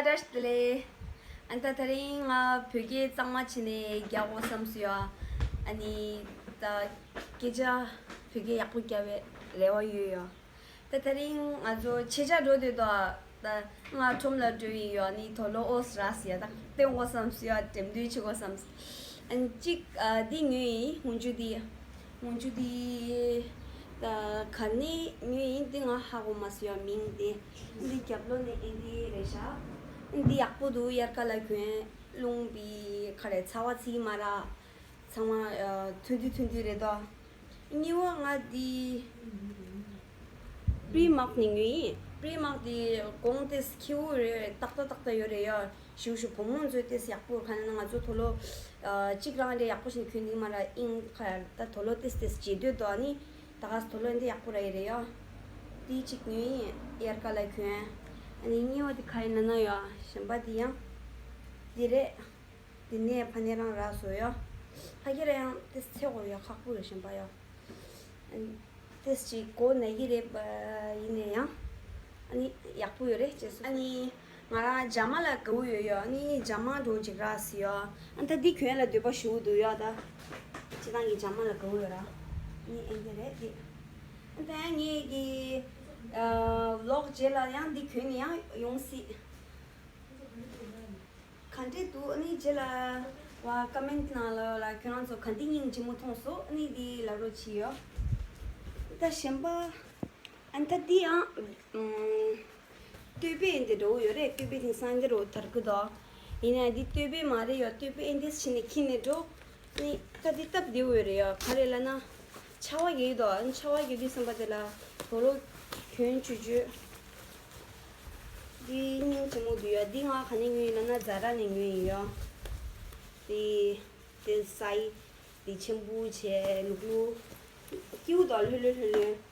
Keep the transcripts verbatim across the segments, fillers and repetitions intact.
བཀྲ་ཤིས་བདེ་ལེགས། ཨ་ད་དེ་རིང་ང་བོད་སྐད་གཙང་མ་བྱས་ནས་རྒྱག་དགོས་བསམ་སོང་ཡ། ཨ་ནི་ད་སྐད་ཆ་བོད་སྐད་ཡག་པོ་རྒྱབ་པའི་རེ་བ་ཡོད་ཡ། ད་དེ་རིང་ང་ཚོ་ཆེ་ཆ་འགྲོ་དུས་དོ། ད་ང་ཁྲོམ་ལ་འགྲོ་ཡི་ཡོད། ཨ་ནི་དོ་ལོ་ཨོས་རག་སི་ཡ་ད་སྟོན་དགོས་བསམ་སོང་ཡ། འགྲེམས་སྟོན་བྱེད་དགོས་བསམ། ཨ་ནི་གཅིག་ཨ་འདི་ཉོས་ཡིན། ཧུན་ཅུ་འདི། ང་ཚོ་འདི་ད་ག་ནས་ཉོས་ཡིན་འདི་ང་ཧ་གོ་མ་སོང་ཡ་མིང་འདི། འདི་རྒྱབ་ལོགས་ནས་ཨེ་འདི་རེད་ཤག་འདི་ཡག་པོ་འདུག་དབྱར་ཁ་ལ་གྱོན། རླུང་བི་ཁ་རེ་ཚ་བ་ཚིག་མ་ར། ཚང་མ་ཨ་ཐུང་ཐུང་ཐུང་ཐུང་རེད་དོ། གཉིས་པ་ང་འདི་པྲི་མག་ནས་ཉོས་ཡིན། པྲི་མག་འདི་གོང་ཏེས་ཁེ་པོ་རེད། ཏག་ཏག་ཏག་ཏག་ཡོད་རེད་ཡ། ཞུ་ཞུ་བུ་མོ་ཚོས་ཏེས་ཡག་པོ་རེད། ག་ནས་ན་ང་ཚོ་དོ་ལོ་ཨ་གཅིག་རང་རེ་ཡག་པོ་ཞིག་གྱོན་འདི་མ་ར་ཨིན་ཁ་ཡ། ད་དོ་ལོ་ཏེས་ཏེས་བྱེད་འདོད་དོ། ཨ་ནི་ད་ག་དོ་ལོ་འདི་ཡག་པོ་ར་ཡི་རེད་ཡ། འདི་གཅིག་ཉོས་ཡིན་དབྱར་ཁ་ལ་གྱོན། ཨ་ནི་གཉིས་པ་འདི་ག་ཡིན་ན་ན་ཡ་གཞན་པ་འདི་ཡང་འདི་རེད། འདི་ནས་ཕ་ནས་རང་རག་སོང་ཡ། ཕ་གི་ར་ཡང་ཏེས་ཚེ་གོ་ཡ་ཁག་པོ་རེད་གཞན་པ་ཡ། ཨ་ནི་ཏེས་ཅིག་གོ་ན་གི་རེད་པ། ཡིན་ནའི་ཡང་ཨ་ནི་ཡག་པོ་ཡོད་རེད་ཅེས་སོ། ཨ་ནི་ང་རང་ཇ་མ་ལ་དགའ་བོ་ཡོད་ཡོད། ཨ་ནི་ཇ་མ་འགྲོ་ཅིག་རག་སི་ཡོད། ཨ་ད་འདི་གྱོན་ལ་འདོད་པ་ཞུ་འདུག་ཡོད། ད་སྤྱི་བཏང་གི་ཇ་མ་ལ་དགའ་བོ་ཡོད་ར། ཨ་ནི་ཨེ་འདི་རེད་འདི། ཨ་ད་ཡང་ངེད་ཀྱི་ཨ་ཝི་ལོག་རྗེས་ལ་ཡང་འདི་གྱོན་ནས་ཡང་ཡོང་སྲིད། ག་འདྲས་འདུག་ཨ་ནི་རྗེས་ལ་བ་ཀ་མེན་ཊི་ནང་ལ་ལ་ཁྱོད་རང་ཚོ་ག་འདི་སྙིང་རྗེ་མོ་མཐོང་སོང་ཨ་ནི་འདི་ལབ་རོགས་བྱེད་ཡོ། ད་གཞན་པ། ཨ་ནི་ད་འདི་ཡང་ཨམ། སྟོད་པའི་འདི་འགྲོ་ཡོད་རེད། སྟོད་པའི་དེང་སང་འདི་རོ་དར་གི་དོ། ཡིན་ན་འདི་སྟོད་པའི་མ་རེད་ཡོ། སྟོད་པའི་འདི་ཕྱི་ནས་ཁྱི་ནས་འགྲོ། ནི་ད་འདི་སྟབས་བདེ་བོ་རེད་ཡ། ག་རེ་ལབ་ན། ཆར་པ་རྒྱག་གི་འདུག་ཨ་ནི་ཆར་པ་རྒྱག་དུས་ཙམ་པ་དེ་ལ་དོ་ལོ་གྱོན་ཆུ་ཆུ། འདི་སྙིང་རྗེ་མོ་འདུག་ཡ། འདི་ང་ག་ནས་ཉོས་ཡིན་ལབ་ན་ཛ་ར་ནས་ཉོས་ཡིན་ཡ། འདི་དེ་སའི་འདི་ཆེན་པོ་བྱས་ལུག་ལུག་སྐྱིད་པོ་འདུག་ལྷོད་ལྷོད་ལྷོད་ལྷོད།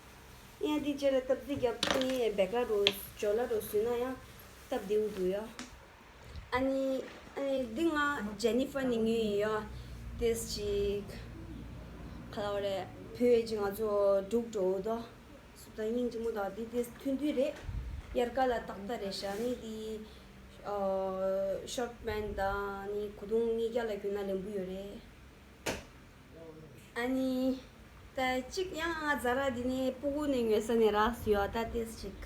ཡང་འདི་རྗེས་ལ་སྟབས་བདེ་རྒྱབ་ནི་བེག་ལ་རོ་ཇོ་ལ་རོ་བཟོས་ན་ཡང་སྟབས་བདེ་བོ་འདུག་ཡ། ཨ་ནི། ཨ་ནི་འདི་ང་ཇེ་ནི་ཧྥར་ནས་ཉོས་ཡིན་ཡ། ཏེས་ཅིག་ག་ལ་བ་རེད། བོད་ཅིག་ང་ཚོ་འབྲུག་འགྲོ་འོ་དོ། སུབ་ད་སྙིང་རྗེ་མོ་དང་འདི་ཏེས་ཐུང་ཐུང་རེད། དབྱར་ཁ་ལ་ཏག་ཏག་རེད་ཤག་ནི་འདི་ཨ་ཤོར་ཊི་པེན་ཊི་དང་ནི་གོས་ཐུང་གཉིས་ཀ་ལ་གྱོན་ན་ལེན་པོ་ཡོད་རེད། ཨ་ནི། ད་གཅིག་ཡང་ང་ཛ་ར་འདི་ནས་སྤུ་གུ་ནས་ཉོས་ས་ནས་རག་སི་ཡོད། ད་ཏེས་ཅིག་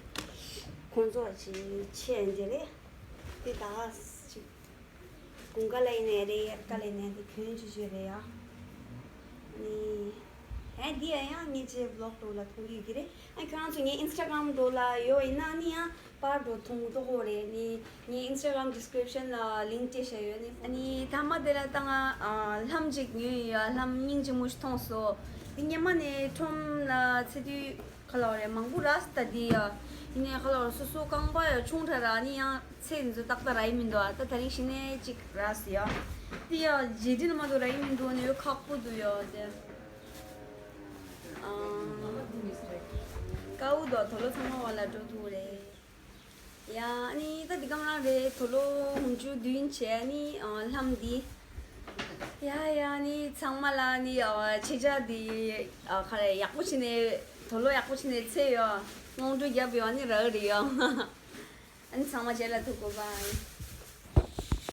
ཁོང་ཚོ་ཅིག་ཆེ་འདི་རེད། འདི་ད་ཅིག་དགུན་ཁ་ལ་ཡིན་ནའི་རེད། དབྱར་ཁ་ལ་ཡིན་ནའི་འདི་གྱོན་ཆུ་ཆུ་རེད་ཡ། ཨ་ནི། ཨ་འདི་ཡ་ཡང་ངས་ཅིག་ཝི་ལོག་འགྲོ་ལ་མཐོང་གི་ཡོད་ཀྱི་རེད། ཨ་ཁྱོད་རང་ཚོ་ངའི་ཨིན་སི་ཊ་གྷ་རམ་འགྲོ་ལ་ཡོད་ཡིན་ན་ཨ་ནི་ཡང་། པར་འགྲོ་ཐུང་ཐོག་ཧོ་རེད་ནི། ངའི་ཨིན་སི་ཊ་གྷ་རམ་ཌི་སི་ཀི་རིབ་ཤན་ལ་ལིང་ཀི་སྤྲད་བཞག་ཡོད་ནི། ཨ་ནི་མཐའ་མ་དེ་ལ་ད་ང་ཨ་ལྷམ་ཅིག་ཉོས་ཡོད། ལྷམ་སྙིང་རྗེ་མོ་ཞིག་མཐོང་སོང་། འདི་སྔོན་མ་ནས་ཁྲོམ་ལ་ཚེ་དུས་ག་ལ་བ་རེད་མང་པོ་རག་སི་ད་འདི་ཡ། ཡིན་ནའི་ག་ལ་བ་རེད་སོ་སོ་རྐང་པ་ཡ་ཆུང་དྲགས་ར་ནི་ཡང་ཚེ་འདི་ཚོ་ཏག་ཏག་རག་གི་མི་འདུག་ཨ་ད་དེ་རིང་གཞི་ནས་ཅིག་རག་སི་ཡ། འདི་ཡ་རྗེས་དྲན་མ་གཏོགས་རག་གི་མི་འདུག་ནི་ཡོད་ཁག་པོ་འདུག་ཡ་དེ། ཨ། དཀའ་བོ་འདུག་དོ་ལོ་ཚང་མ་བ་ལ་འགྲོ་ཐུབ་རེད། ཡ་ཨ་ནི་ད་འདི་ག་རང་རེད། དོ་ལོ་ཧུན་ཅུ་བདུན་བྱས་ནི་ཨ་ལྷམ་འདི། ཡ་ཡ་ཨ་ནི་ཚང་མ་ལ་ནི་ཨ་ཆེ་ཆ་འདི་ཨ་ག་རེ་ཡག་པོ་བྱས་ནས་དོ་ལོ་ཡག་པོ་བྱས་ནས་ཚེ་ཡོད། སྔོན་འགྲོ་རྒྱབ་ཡོད་ཨ་ནི་རག་རེད་ཡོད། ཨ་ནི་ཚང་མ་རྗེས་ལ་ཐུག་གོ་བའི།